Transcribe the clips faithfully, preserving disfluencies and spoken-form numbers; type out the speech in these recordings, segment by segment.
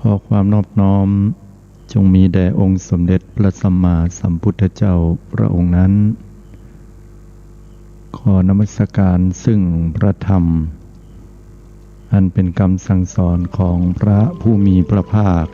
ขอความนอบน้อมจงมีแด่องค์สมเด็จพระสัมมาสัมพุทธเจ้าพระองค์นั้น ขอนมัสการซึ่งพระธรรม อันเป็นกำสั่งสอนของพระผู้มีพระภาค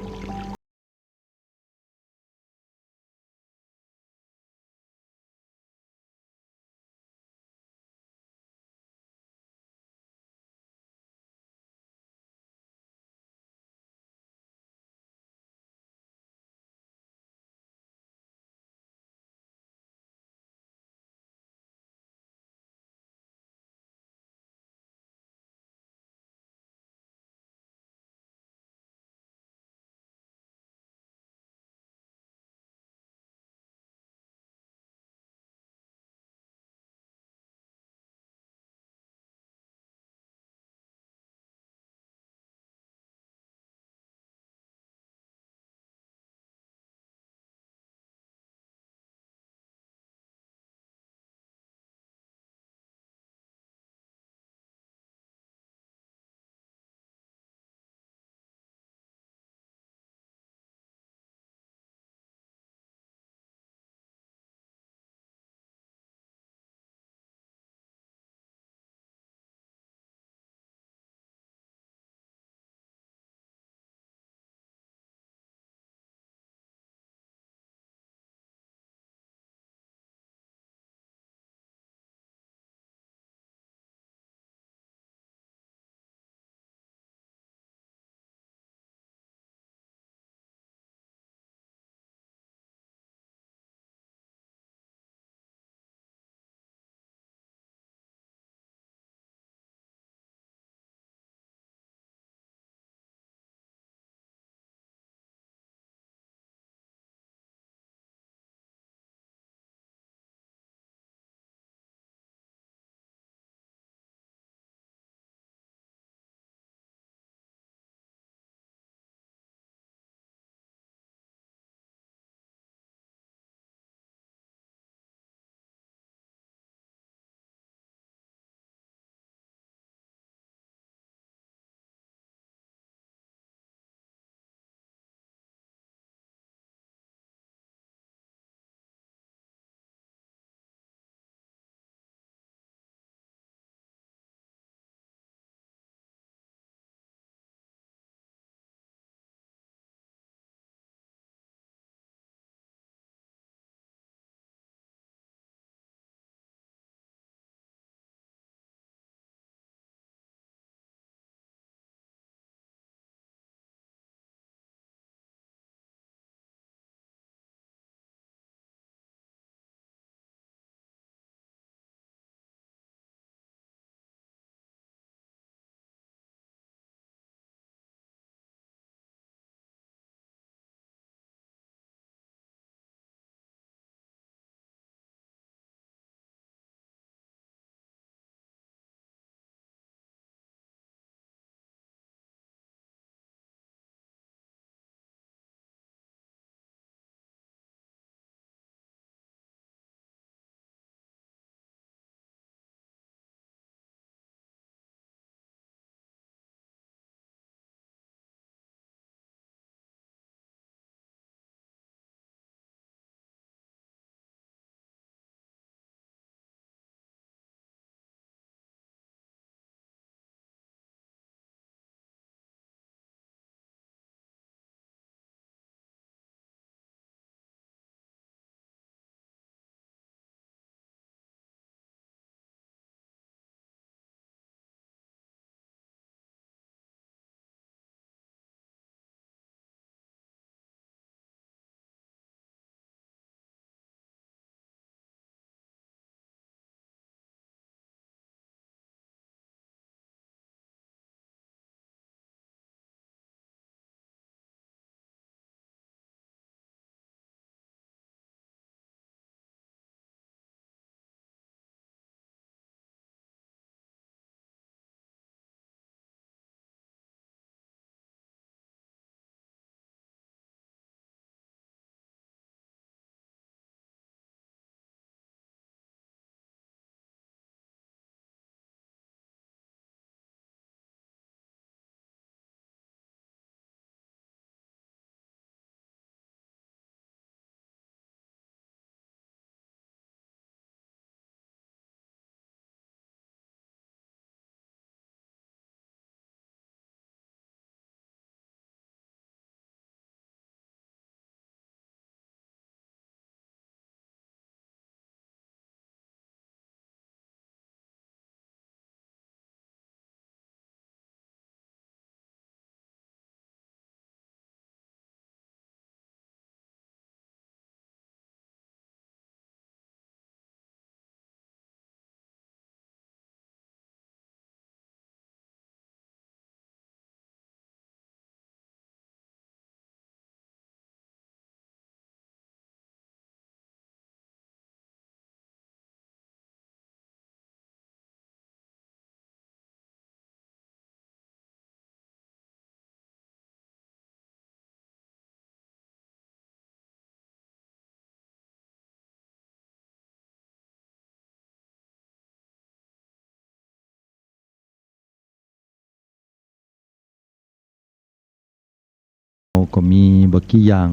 ก็มีบ่กี่อย่าง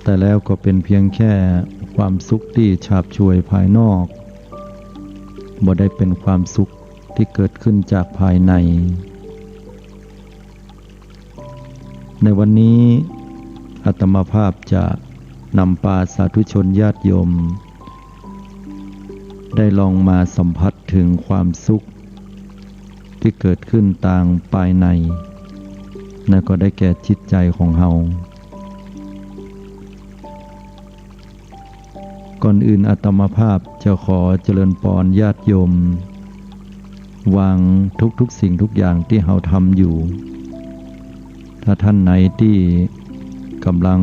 แต่แล้วก็เป๋นเพียงแค่ความสุขตี้ฉาบฉวยภายนอก บ่ได้เป๋นความสุขตี้เกิดขึ้นจากภายใน ในวันนี้อาตมาภาพจะนำปาสาธุชนญาติโยม ได้ลองมาสัมผัสเถิงความสุขตี้เกิดขึ้นตางภายใน นั่นก็ได้แก่จิตใจ๋ของเฮา ก่อนอื่นอาตมาภาพจะขอเจริญปอนญาติโยม วางทุกๆสิ่งทุกอย่างตี้เฮาทำอยู่ ถ้าท่านไหนตี้ก่ำลัง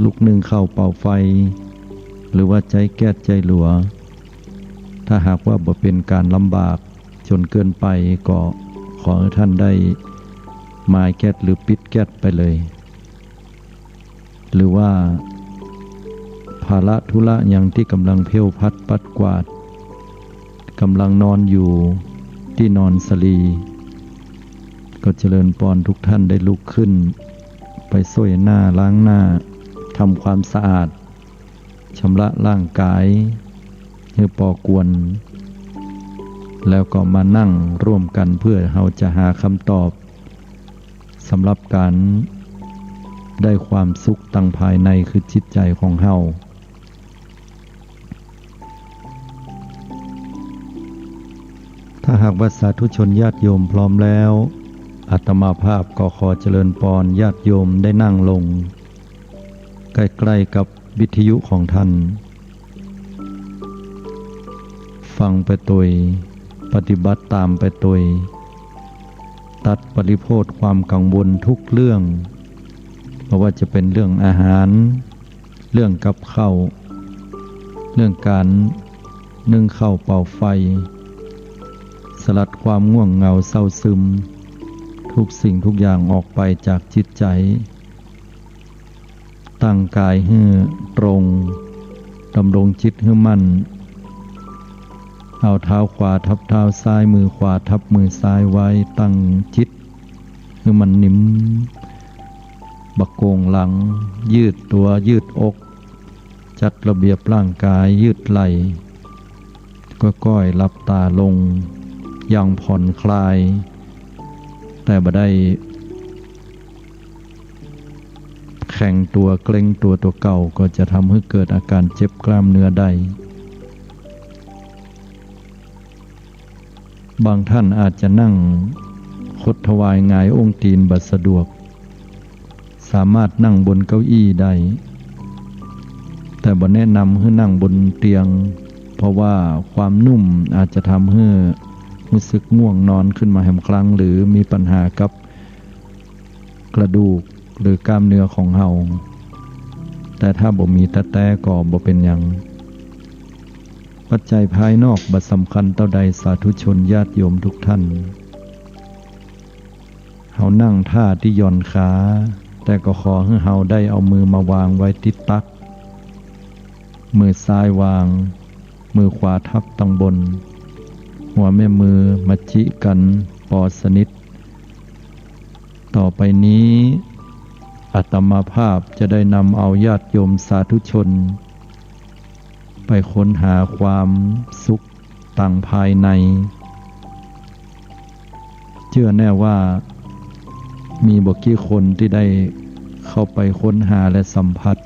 ลุกนึ่งข้าวเป่าไฟ หรือว่าใจ๊แก๊สใจ๊หลัว ถ้าหากว่าบ่เป๋นก๋านลำบากจ๋นเกินไป ก็ขอหื้อท่านได้มายแก๊สหรือปิดแก๊สไปเลย หรือว่าภาระธุระหยังตี้ก่ำลังเพลวพลัดปัดกวาด ก่ำลังนอนอยู่ตี้นอนสะหลี ก็เจริญปอนทุกท่านได้ลุกขึ้น ไปส้วยหน้าล้างหน้า ทำความสะอาด ชำระร่างก๋ายหื้อปอกวน แล้วก็มานั่งร่วมกั๋นเพื่อเฮาจะหาคำตอบ สำหรับก๋านได้ความสุขตางภายในคือจิตใจ๋ของเฮา ถ้าหากว่าสาธุชนญาติโยมพร้อมแล้ว อาตมาภาพก็ขอเจริญปอนญาติโยมได้นั่งลง ใก้ๆ กับวิทยุของท่าน ฟังไปตวย ปฏิบัติต๋ามไปตวย ตัดปริโภทความกังวลทุกเรื่อง บ่ว่าจะเป๋นเรื่องอาหาร เรื่องกับข้าว เรื่องก๋านนึ่งข้าวเป่าไฟ สลัดความง่วงเหงาเศร้าซึม ทุกสิ่งทุกอย่างออกไปจากจิตใจ๋ ตั้งก๋ายหื้อตรง ดำรงจิตหื้อมั่น เอาเท้าขวาทับเท้าซ้าย มือขวาทับมือซ้ายไว้ ตั้งจิตหื้อมันนิ่ม บ่าโก่งหลัง ยืดตั๋ว ยืดอก จัดระเบียบร่างก๋าย ยืดไหล่ ก้อยๆ หลับต๋าลง อย่างผ่อนคลาย แต่บ่ได้แข็งตั๋วเกร็งตั๋วตั๋วเก่า ก็จะทำหื้อเกิดอาก๋านเจ็บกล้ามเนื้อได้ บางท่านอาจจะนั่งขดทวายหงายองค์ตีนบ่สะดวก สามารถนั่งบนเก้าอี้ได้ แต่บ่แนะนำหื้อนั่งบนเตียง เพราะว่าความนุ่มอาจจะทำหื้อรู้สึกง่วงนอนขึ้นมาแหมครั้ง หรือมีปัญหากับกระดูกหรือกล้ามเนื้อของเฮา แต่ถ้าบ่มีแต๊ๆ ก็บ่เป๋นหยัง ปัจจัยภายนอกบ่สำคัญเต้าใด สาธุชนญาติโยมทุกท่าน เฮานั่งท่าตี้หย่อนขา แต่ก็ขอหื้อเฮาได้เอามือมาวางไว้ตี้ตัก มือซ้ายวาง มือขวาทับตังบน หัวแม่มือมาจิกั๋นปอสนิท ต่อไปนี้ อาตมาภาพจะได้นำเอาญาติโยมสาธุชน ไปค้นหาความสุขตางภายใน เจื้อแน่ว่ามีบ่กี่คนตี้ได้เข้าไปค้นหาและสัมผัส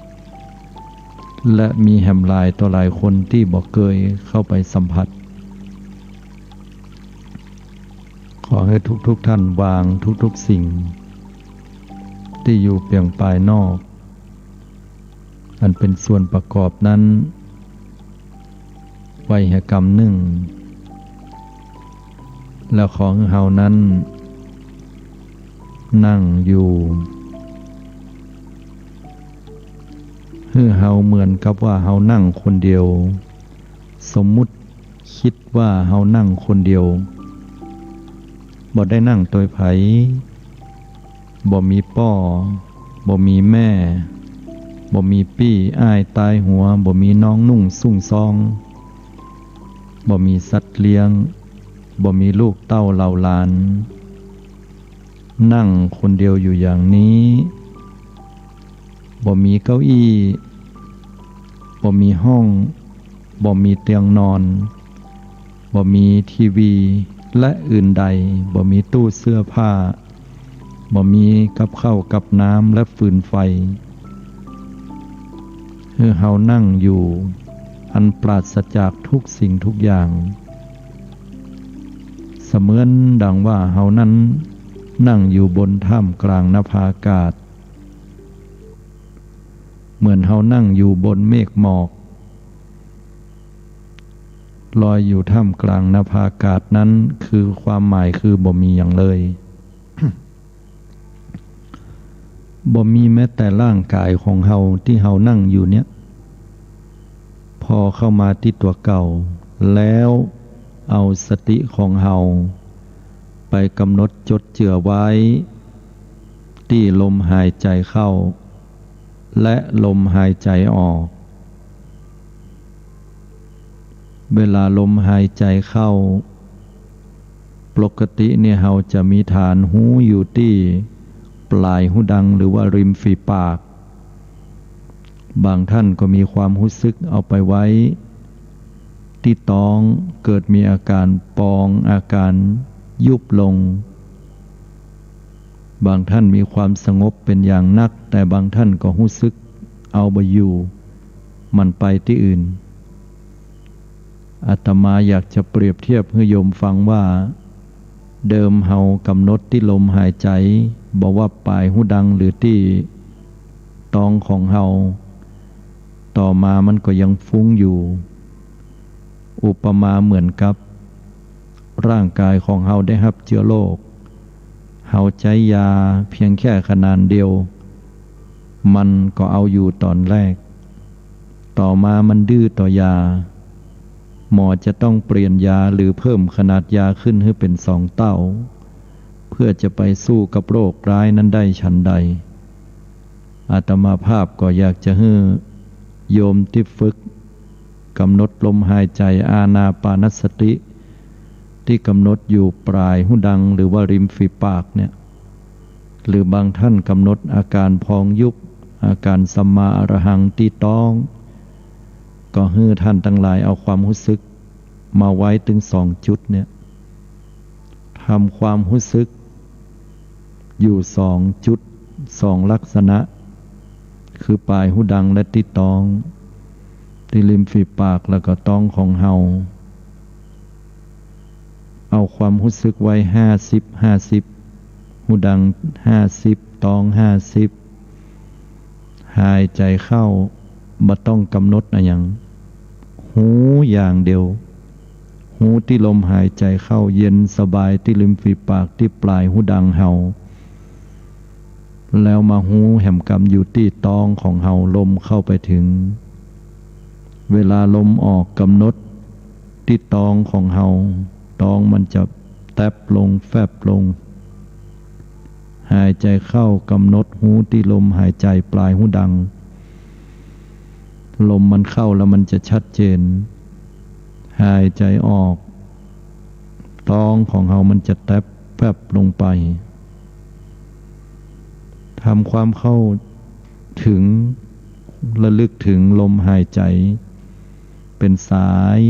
และมีแหมหลายต่อหลายคนตี้บ่เกยเข้าไปสัมผัส ขอหื้อทุกๆ ท่านวางทุกๆ สิ่งตี้อยู่เปียงปายนอก อันเป๋นส่วนประกอบนั้น ไว้แหกำนึ่ง แล้วขอหื้อเฮานั้นนั่งอยู่ หื้อเฮาเหมือนกับว่าเฮานั่งคนเดียว สมมุติ กึ๊ดว่าเฮานั่งคนเดียว บ่ได้นั่งตวยใผ บ่มีป้อ บ่มีแม่ บ่มีปี้อ้ายตายหัว บ่มีน้องนุ่งสุ้งซ้อง บ่มีสัตว์เลี้ยง บ่มีลูกเต้าเหล่าหลาน นั่งคนเดียวอยู่อย่างนี้ บ่มีเก้าอี้ บ่มีห้อง บ่มีเตียงนอน บ่มีทีวีและอื่นใด บ่มีตู้เสื้อผ้า บ่มีกับข้าวกับน้ำและฟืนไฟ คือเฮานั่งอยู่อันปราศจากทุกสิ่งทุกอย่าง เสมือนดังว่าเฮานั้นนั่งอยู่บนท่ามกลางนภาอากาศ เหมือนเฮานั่งอยู่บนเมฆหมอก ลอยอยู่ท่ามกลางนภาอากาศนั้น คือความหมายคือบ่มีหยังเลย บ่มีแม้แต่ร่างกายของเฮาตี้เฮานั่งอยู่เนี่ย ผ่อเข้ามาตี้ตั๋วเก่า แล้วเอาสติของเฮาไปกำหนดจดเจือไว้ตี้ลมหายใจ๋เข้า และลมหายใจ๋ออก เวลาลมหายใจ๋เข้า ปกติเนี่ยเฮาจะมีฐานฮูอยู่ตี้ปลายฮูดังหรือว่าริมฝีปาก บางท่านก็มีความฮู้สึกเอาไปไว้ตี้ต๊อง เกิดมีอาการปอง อาการยุบลง บางท่านมีความสงบเป็นอย่างนัก แต่บางท่านก็ฮู้สึกเอาบ่อยู่ มันไปตี้อื่น อาตมาอยากจะเปรียบเทียบหื้อโยมฟังว่า เดิมเฮากำหนดตี้ลมหายใจ๋ บ่ว่าปลายฮูดังหรือตี้ต๊องของเฮา ต่อมามันก็ยังฟุ้งอยู่ อุปมาเหมือนกับร่างกายของเฮาได้ฮับเจื้อโรค เฮาใจ๊ยาเพียงแค่ขนาดเดียว มันก็เอาอยู่ต๋อนแรก ต่อมามันดื้อต่อยา หมอจะต้องเปลี่ยนยาหรือเพิ่มขนาดยาขึ้นหื้อเป๋นสองเต้า เพื่อจะไปสู้กับโรคร้ายนั้นได้ฉันใด อาตมาภาพก็อยากจะหื้อโยมตี้ฝึกกำหนดลมหายใจ๋อานาปานสติ ตี้กำหนดอยู่ปลายฮูดังหรือว่าริมฝีปากเนี่ย หรือบางท่านกำหนดอาการพองยุบ อาการสัมมาอรหังตี้ต๊อง ก็หื้อท่านตังหลายเอาความฮู้สึกมาไว้ตึงสองจุดเนี่ย ทำความฮู้สึกอยู่สองจุด สองลักษณะ คือปลายฮูดังและตี้ต๊อง ตี้ริมฝีปากแล้วก็ต๊องของเฮา เอาความฮู้สึกไว้ห้าสิบ ห้าสิบ ฮูดังห้าสิบ ต๊องห้าสิบ หายใจ๋เข้า บ่ต้องกำหนดอะหยัง ฮูอย่างเดียว ฮูตี้ลมหายใจ๋เข้า เย็นสบายตี้ริมฝีปาก ตี้ปลายฮูดังเฮา แล้วมาฮูแหมกำอยู่ตี้ต๊องของเฮา ลมเข้าไปถึง เวลาลมออกกำหนดตี้ต๊องของเฮา ต๊องมันจะแต๊บลง แฟบลง หายใจ๋เข้ากำหนดฮูตี้ลมหายใจ๋ปลายฮูดัง ลมมันเข้าแล้วมันจะชัดเจน หายใจ๋ออก ต๊องของเฮามันจะแต๊บแฟบลงไป ทำความเข้าถึง ระลึกถึงลมหายใจ๋เป๋นสาย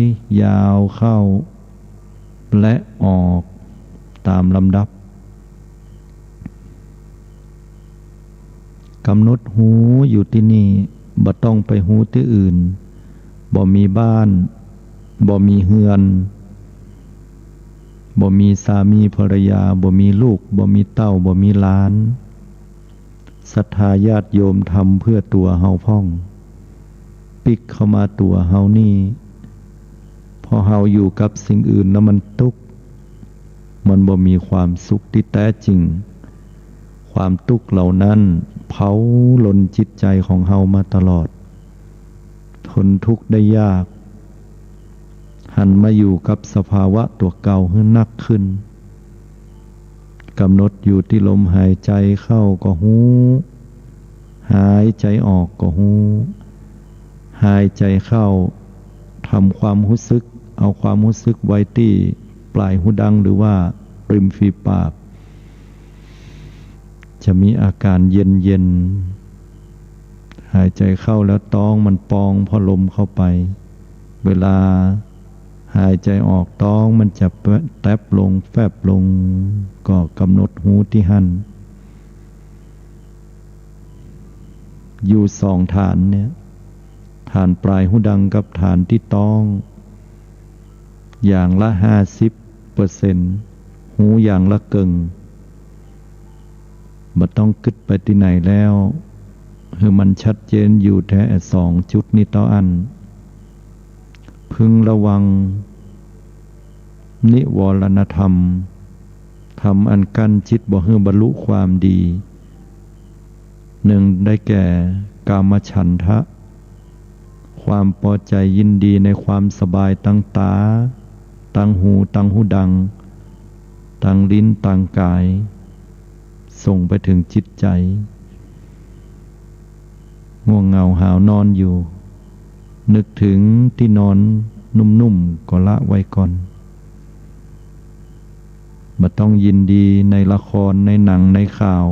ยาวเข้าและออกตามลำดับ กำหนดฮูอยู่ตี้นี่ บ่ต้องไปฮูตี้อื่น บ่มีบ้าน บ่มีเฮือน บ่มีสามีภรรยา บ่มีลูก บ่มีเต้า บ่มีหลาน ศรัทธาญาติโยมทำเพื่อตั๋วเฮาพ่อง ปิ๊กเข้ามาตั๋วเฮานี่ พอเฮาอยู่กับสิ่งอื่นแล้วมันตุ๊กข์ มันบ่มีความสุขตี้แต๊จริง ความตุ๊กข์เหล่านั้นเผาลนจิตใจ๋ของเฮามาตลอด ทนทุกข์ได้ยาก หันมาอยู่กับสภาวะตั๋วเก่าหื้อนักขึ้น กำหนดอยู่ตี้ลมหายใจ๋เข้าก็ฮู้ หายใจ๋ออกก็ฮู้ หายใจ๋เข้า ทำความฮู้สึก เอาความฮู้สึกไว้ตี้ปลายฮูดังหรือว่าริมฝีปาก จะมีอาก๋านเย็นๆ หายใจ๋เข้าแล้วต๊องมันปองผ่อลมเข้าไป เวลาหายใจ๋ออกต๊องมันจะแต๊บลงแฟบลง ก็ก๋ำหนดฮู้ตี้หั้น อยู่สองฐานเนี่ย ฐานปลายฮูดังกับฐานตี้ต๊อง อย่างละห้าสิบเปอร์เซ็นต์ ฮู้อย่างละเกิ่ง บ่ต้องกึ๊ดไปตี้ไหนแล้ว หื้อมันชัดเจนอยู่แต๊สองจุดนี้เต้าอั้น พึงระวัง นิวรณธรรม ธรรมอันกั้นจิตบ่หื้อบรรลุความดี หนึ่งได้แก่ กามฉันทะ ความปอใจ๋ยินดีในความสบายตางต๋า ตางหู ตางฮูดัง ตางลิ้น ตางก๋าย ส่งไปเถิงจิตใจ๋ ง่วงเหงาหาวนอนอยู่ นึกเถิงตี้นอนนุ่มๆ ก็ละไว้ก่อน บ่ต้องยินดีในละคร ในหนัง ในข่าว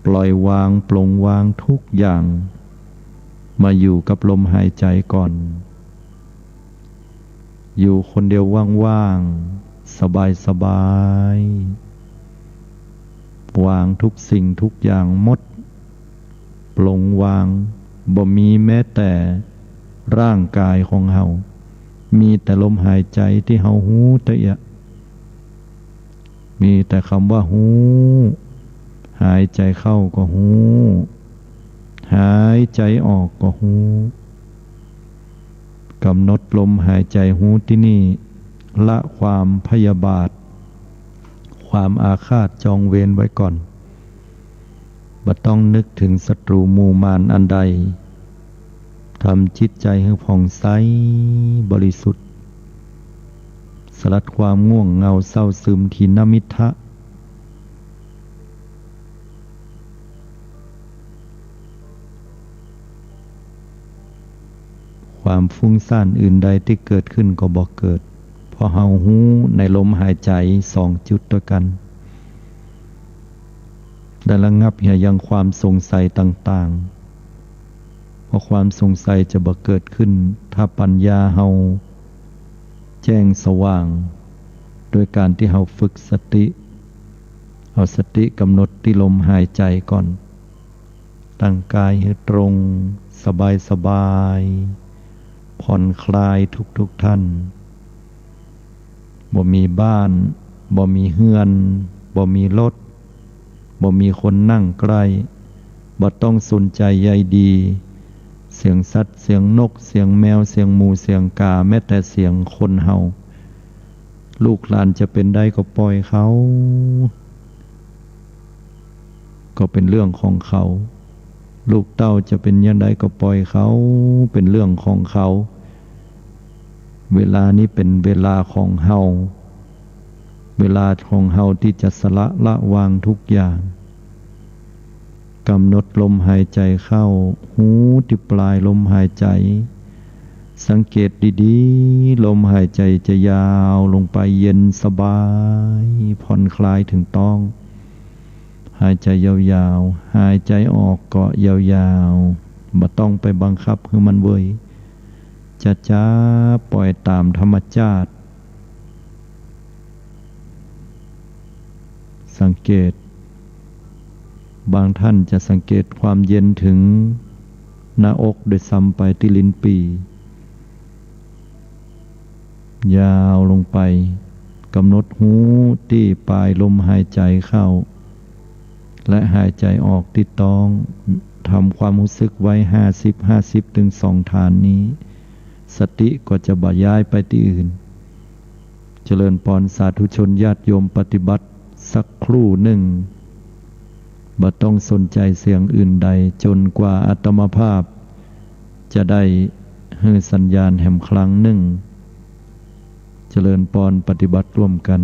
ปล่อยวาง ปลงวางทุกอย่าง มาอยู่กับลมหายใจ๋ก่อน อยู่คนเดียวว่างๆ สบายๆ วางทุกสิ่งทุกอย่างหมด ปลงวาง บ่มีแม้แต่ร่างก๋ายของเฮา มีแต่ลมหายใจ๋ตี้เฮาฮู้เตื้อ มีแต่กำว่าฮู้ หายใจ๋เข้าก็ฮู้ หายใจ๋ออกก็ฮู้ ก๋ำหนดลมหายใจ๋ฮู้ตี้นี่ ละความพยาบาท ความอาฆาตจองเวรไว้ก่อน บ่ต้องนึกเถิงศัตรู๋หมู่มารอันใด ทำจิตใจ๋หื้อผ่องใสบริสุทธิ์ สลัดความง่วงเหงาเศร้าซึม ถีนมิทธะ ความฟุ้งซ่านอื่นใดตี้เกิดขึ้นก็บ่เกิด เพราะเฮาฮู้ในลมหายใจ๋สองจุดตวยกั๋น ได้ระงับเหียยังความสงสัยต่างๆ เพราะความสงสัยจะบ่เกิดขึ้น ถ้าปัญญาเฮาแจ้งสว่าง โดยก๋านตี้เฮาฝึกสติ เอาสติก๋ำหนดตี้ลมหายใจ๋ก่อน ตั้งก๋ายหื้อตรง สบายๆ ผ่อนคลายทุกๆ ท่าน บ่มีบ้าน บ่มีเฮือน บ่มีรถ บ่มีคนนั่งใก้ บ่ต้องสนใจ๋ใยดี เสียงสัตว์ เสียงนก เสียงแมว เสียงหมู เสียงก๋า แม้แต่เสียงคนเฮา ลูกหลานจะเป๋นใดก็ป่อยเขา ก็เป๋นเรื่องของเขา ลูกเต้าจะเป๋นอย่างใดก็ป่อยเขา เป๋นเรื่องของเขา เวลานี้เป๋นเวลาของเฮา เวลาของเฮาตี้จะสละละวางทุกอย่าง ก๋ำหนดลมหายใจ๋เข้า ฮู้ตี้ปลายลมหายใจ๋ สังเกตดีๆ ลมหายใจ๋จะยาวลงไป เย็นสบาย ผ่อนคลายเถิงต๊อง หายใจ๋ยาวๆ หายใจ๋ออกก็ยาวๆ บ่ต้องไปบังคับหื้อมันเว่ย จ๊าๆ ป่อยต๋ามธรรมจาติ สังเกต บางท่านจะสังเกตความเย็นเถิงหน้าอกด้วยซ้ำไป ตี้ลิ้นปี่ ยาวลงไป ก๋ำหนดฮู้ตี้ปลายลมหายใจ๋เข้า และหายใจ๋ออกตี้ต๊อง ทำความฮู้สึกไว้ห้าสิบ ห้าสิบ เถิงสองฐานนี้ สติก็จะบ่ย้ายไปตี้อื่น เจริญปอนสาธุชนญาติโยมปฏิบัติสักครู่นึ่ง บ่ต้องสนใจ๋เสียงอื่นใด จ๋นกว่าอาตมาภาพจะได้หื้อสัญญาณแหมครั้งนึ่ง เจริญปอนปฏิบัติร่วมกั๋น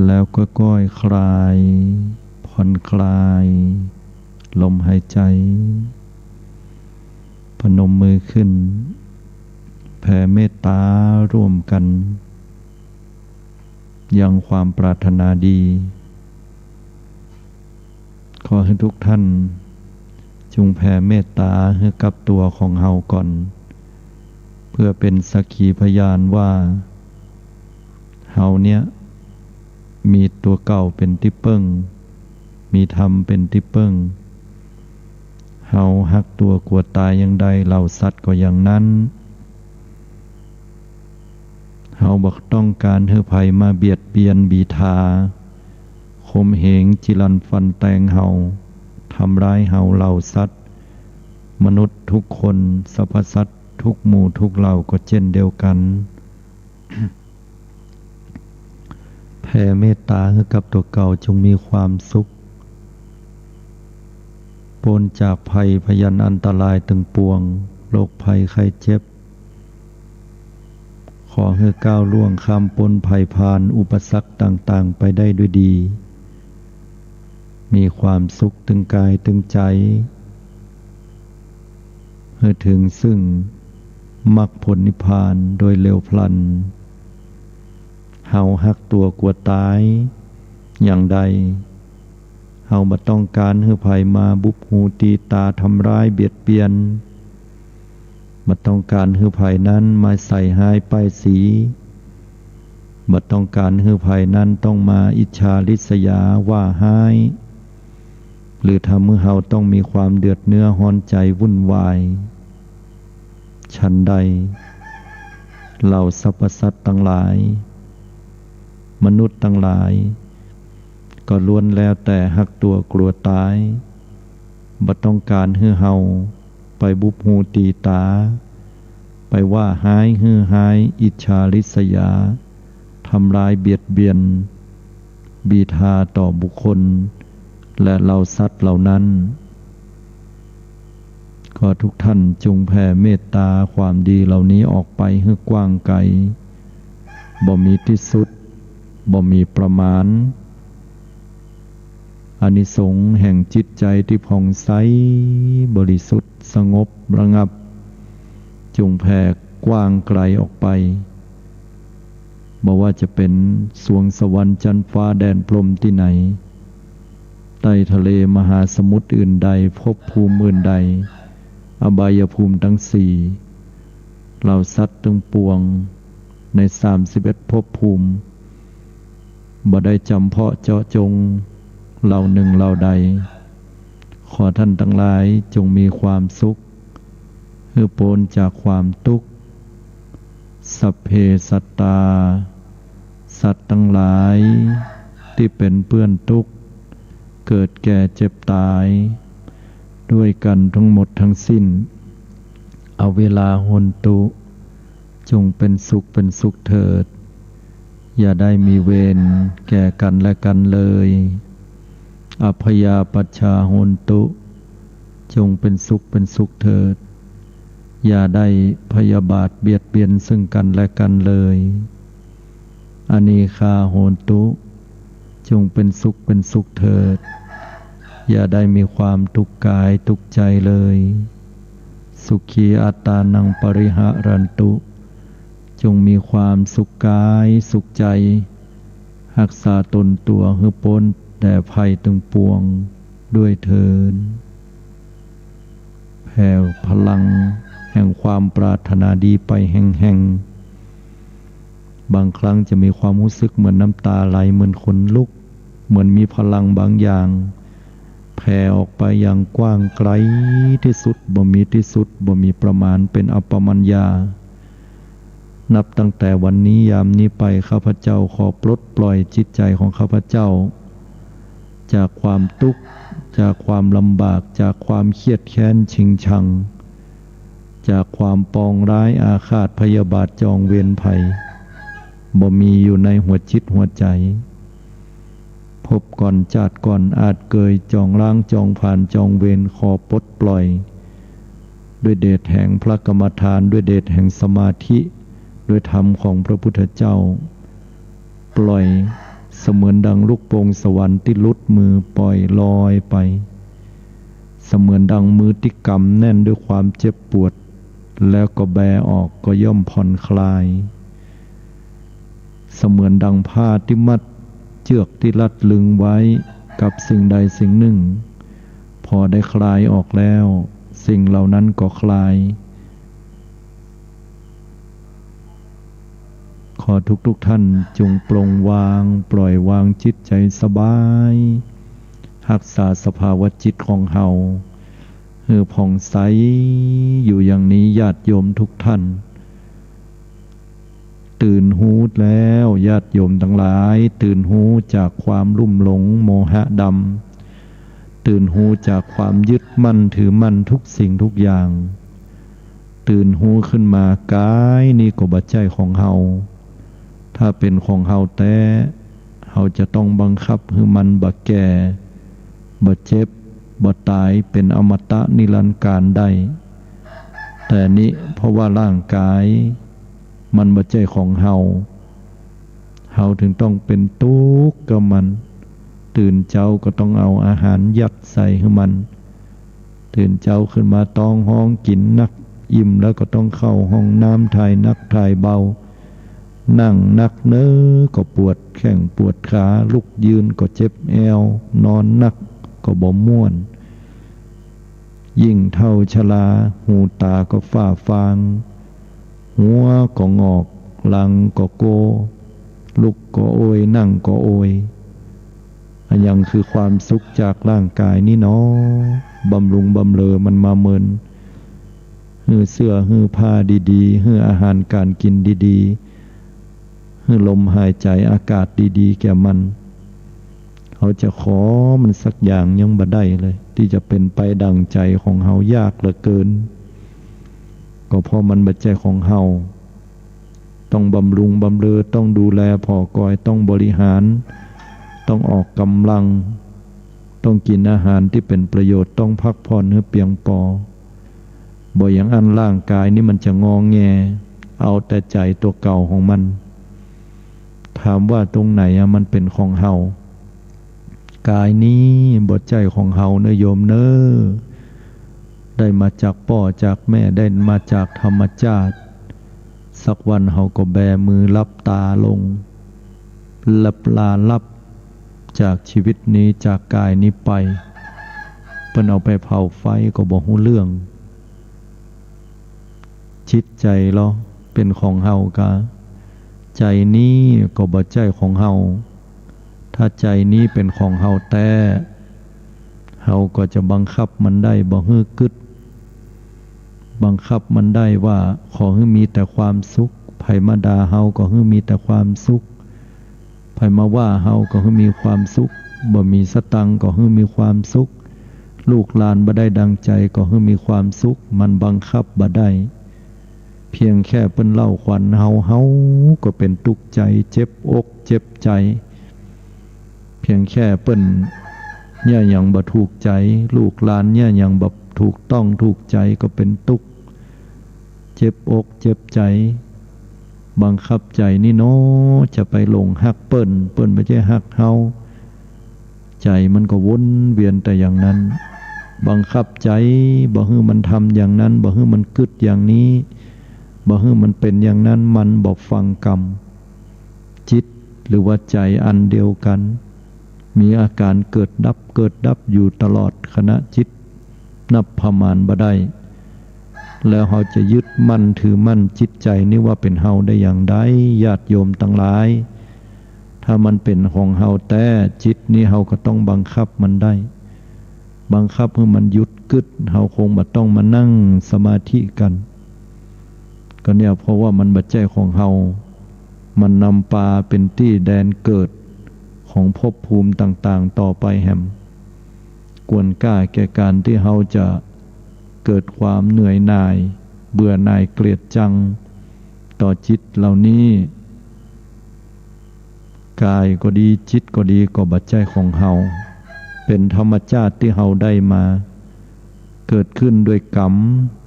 แล้วค่อยๆ คลาย ผ่อนคลาย ลมหายใจ พนมมือขึ้น แผ่เมตตาร่วมกั๋น ยังความปรารถนาดี ขอหื้อทุกท่าน จงแผ่เมตตาหื้อกับตั๋วของเฮาก่อน เพื่อเป๋นสักขีพยานว่า เฮาเนี้ย มีตั๋วเก่าเป๋นตี้เปิ้ง มีธรรมเป๋นตี้เปิ้ง เฮาฮักตั๋วกั๋วต๋ายอย่างใด เหล่าสัตว์ก็อย่างนั้น เฮาบ่ต้องก๋านหื้อใผมาเบียดเบียนบีทา ข่มเหง จิรันฟันแตงเฮา ทำร้ายเฮา เหล่าสัตว์ มนุษย์ทุกคน สรรพสัตว์ทุกหมู่ทุกเหล่าก็เจ้นเดียวกั๋น แผ่เมตตาหื้อกับตั๋วเก่าจงมีความสุข ป๊นจากภัยพยันอันตรายตึงปวง โรคภัยไข้เจ็บ ขอหื้อก้าวล่วงข้ามป๊นภัยผ่านอุปสรรคต่างๆ ไปได้ด้วยดี มีความสุขตึงกายตึงใจ๋ หื้อเถิงซึ่งมรรคผลนิพพานโดยเร็วพลัน เฮาฮักตั๋วกั๋วต๋ายอย่างใด เฮาบ่ต้องก๋านหื้อใผมาบุบหูตีต๋า ทำร้ายเบียดเบียน บ่ต้องก๋านหื้อใผนั้นมาใส่ฮ้ายป้ายสี บ่ต้องก๋านหื้อใผนั้นต้องมาอิจฉาริษยาว่าฮ้าย หรือทำหื้อเฮาต้องมีความเดือดเนื้อฮ้อนใจ๋วุ่นวาย ฉันใด เหล่าสรรพสัตว์ตังหลาย มนุษย์ตังหลาย ก็ล้วนแล้วแต่ฮักตั๋วกั๋วต๋าย บ่ต้องก๋านหื้อเฮาไปบุบหูตีต๋า ไปว่าฮ้ายหื้อฮ้าย อิจฉาริษยา ทำร้ายเบียดเบียน บีทาต่อบุคคล และเหล่าสัตว์เหล่านั้น ขอทุกท่านจงแผ่เมตตาความดีเหล่านี้ออกไปหื้อกว้างไกล บ่มีตี้สุด บ่มีประมาณ อานิสงส์แห่งจิตใจ๋ตี้ผ่องใส บริสุทธิ์ สงบระงับ จงแผ่กว้างไกลออกไป บ่ว่าจะเป๋นสวงสวรรค์จั๊นฟ้าแดนพรหมตี้ไหน ใต้ทะเลมหาสมุทรอื่นใด ภพภูมิอื่นใด อบายภูมิตังสี่ เหล่าสัตว์ตังปวง ในสามสิบเอ็ดภพภูมิ บ่ได้จ๋ำเพาะเจาะจงเหล่านึ่งเหล่าใด ขอท่านตังหลายจงมีความสุข หื้อป๊นจากความตุ๊กข์ สัพเพสัตตา สัตว์ตังหลายตี้เป๋นเปื้อนตุ๊กข์ เกิดแก่เจ็บต๋าย ด้วยกั๋นตังหมดตังสิ้น อเวราโหนตุ จงเป๋นสุขเป๋นสุขเถิด อย่าได้มีเวรแก่กั๋นและกั๋นเลย อัพพยาปัชชาโหนตุ จงเป๋นสุขเป๋นสุขเถิด อย่าได้พยาบาทเบียดเบียนซึ่งกั๋นและกั๋นเลย อนีฆาโหนตุ จงเป๋นสุขเป๋นสุขเถิด อย่าได้มีความตุ๊กข์กายตุ๊กข์ใจ๋เลย สุขีอัตตานังปริหะรันตุ จงมีความสุขกายสุขใจ๋ ฮักษาต๋นตั๋วหื้อป๊นแต่ภัยตึงปวงด้วยเถิด แผ่พลังแห่งความปรารถนาดีไปแห่งๆ บางครั้งจะมีความฮู้สึกเหมือนน้ำต๋าไหล เหมือนขนลุก เหมือนมีพลังบางอย่าง แผ่ออกไปอย่างกว้างไกลตี้สุด บ่มีตี้สุด บ่มีประมาณ เป๋นอัปปมัญญา นับตั้งแต่วันนี้ยามนี้ไป ข้าพเจ้าขอปลดปล่อยจิตใจ๋ของข้าพเจ้า จากความตุ๊กข์ จากความลำบาก จากความเคียดแค้นชิงชัง จากความปองร้ายอาฆาตพยาบาทจองเวรภัย บ่มีอยู่ในหัวจิตหัวใจ๋ ภพก่อนจาติก่อนอาจเกยจองล้างจองผลาญจองเวร ขอปลดปล่อย ด้วยเดชแห่งพระกรรมฐาน ด้วยเดชแห่งสมาธิ ด้วยธรรมของพระพุทธเจ้า ปล่อยเสมือนดังลูกโป่งสวรรค์ตี้หลุดมือปล่อยลอยไป เสมือนดังมือตี้กำแน่นด้วยความเจ็บปวด แล้วก็แบออกก็ย่อมผ่อนคลาย เสมือนดังผ้าตี้มัด เจื้อกตี้รัดลึงไว้กับสิ่งใดสิ่งหนึ่ง พอได้คลายออกแล้ว สิ่งเหล่านั้นก็คลาย ขอทุกๆ ท่านจงปลงวาง ปล่อยวางจิตใจ๋สบาย ฮักษาสภาวะจิตของเฮา หื้อผ่องใสอยู่อย่างนี้ ญาติโยมทุกท่าน ตื่นฮู้แล้ว ญาติโยมตังหลาย ตื่นฮู้จากความลุ่มหลงโมหะดำ ตื่นฮู้จากความยึดมั่นถือมั่นทุกสิ่งทุกอย่าง ตื่นฮู้ขึ้นมา ก๋ายนี้ก็บ่ใจ้ของเฮา ถ้าเป๋นของเฮาแต๊ เฮาจะต้องบังคับหื้อมันบ่แก่ บ่เจ็บ บ่ต๋าย เป๋นอมตะนิรันดร์กาลได้ แต่นี้เพราะว่าร่างก๋ายมันบ่ใจ้ของเฮา เฮาถึงต้องเป๋นตุ๊กข์กับมัน ตื่นเจ๊าก็ต้องเอาอาหารยัดใส่หื้อมัน ตื่นเจ๊าขึ้นมาต๊องฮ้องกิ๋นนัก อิ่มแล้วก็ต้องเข้าห้องน้ำ ถ่ายนักถ่ายเบา นั่งนักเน้อก็ปวดแข้งปวดขา ลุกยืนก็เจ็บแอว นอนนักก็บ่ม่วน ยิ่งเฒ่าชรา หูต๋าก็ฝ้าฟาง หัวก็งอก หลังก็โก้ ลุกก็โอย นั่งก็โอย อะหยังคือความสุขจากร่างก๋ายนี้หนอ บำรุงบำเรอมันมาเมิน หื้อเสื้อหื้อผ้าดีๆ หื้ออาหารก๋านกิ๋นดีๆ หื้อลมหายใจ๋อากาศดีๆ แก่มัน เฮาจะขอมันสักอย่างยังบ่ได้เลย ตี้จะเป๋นไปดั่งใจ๋ของเฮา ยากเหลือเกิน ก็เพราะมันบ่ใจ้ของเฮา ต้องบำรุงบำเรอ ต้องดูแลผ่อกอย ต้องบริหาร ต้องออกก๋ำลัง ต้องกิ๋นอาหารตี้เป๋นประโยชน์ ต้องพักผ่อนหื้อเปียงปอ บ่อย่างอั้นร่างก๋ายนี้มันจะงอแง เอาแต่ใจ๋ตั๋วเก่าของมัน ถามว่าตรงไหนอะมันเป๋นของเฮา ก๋ายนี้บ่ใจ้ของเฮาเน้อโยมเน้อ ได้มาจากป้อจากแม่ ได้มาจากธรรมจาติ สักวันเฮาก็แบมือหลับต๋าลง หลับลาลับจากชีวิตนี้ จากก๋ายนี้ไป เปิ้นเอาไปเผาไฟก็บ่ฮู้เรื่อง จิตใจ๋ลอเป๋นของเฮากา ใจ๋นี้ก็บ่ใจ้ของเฮา ถ้าใจ๋นี้เป๋นของเฮาแต๊ เฮาก็จะบังคับมันได้บ่หื้อกึ๊ด บังคับมันได้ว่าขอหื้อมีแต่ความสุข ใผมาด่าเฮาก็หื้อมีแต่ความสุข ใผมาว่าเฮาก็หื้อมีความสุข บ่มีสตังค์ก็หื้อมีความสุข ลูกหลานบ่ได้ดังใจ๋ก็หื้อมีความสุข มันบังคับบ่ได้ เพียงแค่เปิ้นเล่าขวัญเฮา เฮาก็เป๋นตุ๊กข์ใจ๋ เจ็บอกเจ็บใจ๋ เพียงแค่เปิ้นเยียะหยังบ่ถูกใจ๋ ลูกหลานเยียะหยังบ่ถูกต้องถูกใจ๋ก็เป๋นตุ๊กข์ เจ็บอกเจ็บใจ๋ บังคับใจ๋นี้หนอ จะไปหลงฮักเปิ้น เปิ้นบ่ใจ้ฮักเฮา ใจ๋มันก็วนเวียนแต่อย่างนั้น บังคับใจ๋บ่หื้อมันทำอย่างนั้น บ่หื้อมันกึ๊ดอย่างนี้ บ่หื้อมันเป๋นอย่างนั้น มันบ่ฟังกำ จิตหรือว่าใจ๋อันเดียวกั๋น มีอาก๋านเกิดดับ เกิดดับอยู่ตลอดขณะจิต นับประมาณบ่ได้ แล้วเฮาจะยึดมั่นถือมั่นจิตใจ๋นี้ว่าเป๋นเฮาได้อย่างใด ญาติโยมตังหลาย ถ้ามันเป๋นของเฮาแต๊ จิตนี้เฮาก็ต้องบังคับมันได้ บังคับหื้อมันหยุดกึ๊ด เฮาคงบ่ต้องมานั่งสมาธิกั๋น ก็เนี่ย เพราะว่ามันบ่ใจ้ของเฮา มันนำปาเป๋นตี้แดนเกิดของภพภูมิต่างๆ ต่อไปแหม ควรกล้าแก่ก๋านตี้เฮาจะเกิดความเหนื่อยหน่าย เบื่อหน่ายเกลียดจัง ต่อจิตเหล่านี้ ก๋ายก็ดี จิตก็ดี ก็บ่ใจ้ของเฮา เป๋นธรรมจาติตี้เฮาได้มา เกิดขึ้นด้วยกรรม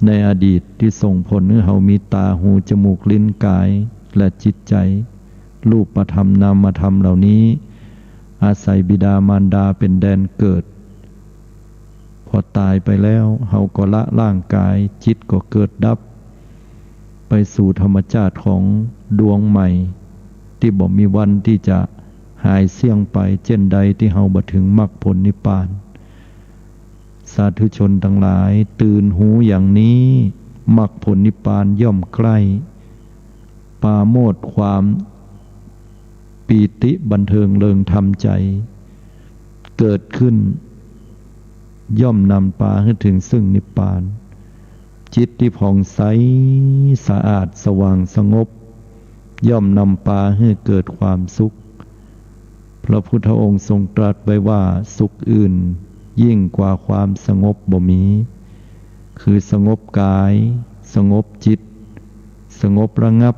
ในอดีตตี้ส่งผลหื้อเฮามีต๋า หู จมูก ลิ้น ก๋าย และจิตใจ๋ รูปธรรม นามธรรมเหล่านี้ อาศัยบิดามารดาเป๋นแดนเกิด พอต๋ายไปแล้ว เฮาก็ละร่างก๋าย จิตก็เกิดดับ ไปสู่ธรรมจาติของดวงใหม่ ตี้บ่มีวันตี้จะหายเสี้ยงไป เจ้นใดตี้เฮาบ่เถิงมรรคผลนิพพาน สาธุชนตังหลาย ตื่นฮู้อย่างนี้ มรรคผลนิพพานย่อมใกล้ ปราโมทย์ความปีติบันเทิงเริงธรรมใจ๋ เกิดขึ้น ย่อมนำปาหื้อเถิงซึ่งนิพพาน จิตตี้ผ่องใส สะอาด สว่าง สงบ ย่อมนำปาหื้อเกิดความสุข พระพุทธองค์ทรงตรัสไว้ว่า สุขอื่นยิ่งกว่าความสงบบ่มี คือสงบก๋าย สงบจิต สงบระงับ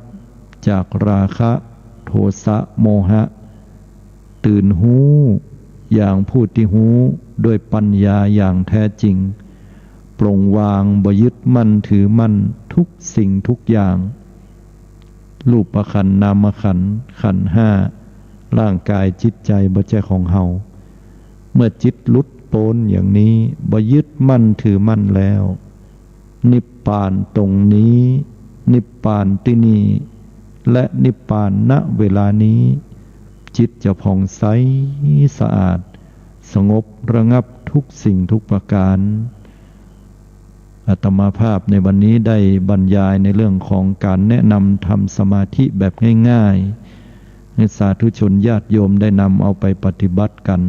จากราคะ โทสะ โมหะ ตื่นฮู้อย่างผู้ตี้ฮู้ด้วยปัญญาอย่างแท้จริง ปลงวางบ่ยึดมั่นถือมั่นทุกสิ่งทุกอย่าง รูปขันธ์ นามขันธ์ ขันธ์ห้า ร่างก๋าย จิตใจ๋ บ่ใจ้ของเฮา เมื่อจิตหลุดป๊นอย่างนี้ บ่ยึดมั่นถือมั่นแล้ว นิพพานตรงนี้ นิพพานตี้นี่ และนิพพาน ณ เวลานี้ จิตจะผ่องใส สะอาด สงบระงับทุกสิ่งทุกประก๋าน อาตมาภาพในวันนี้ได้บรรยายในเรื่องของก๋านแนะนำทำสมาธิแบบง่ายๆ หื้อสาธุชนญาติโยมได้นำเอาไปปฏิบัติกั๋น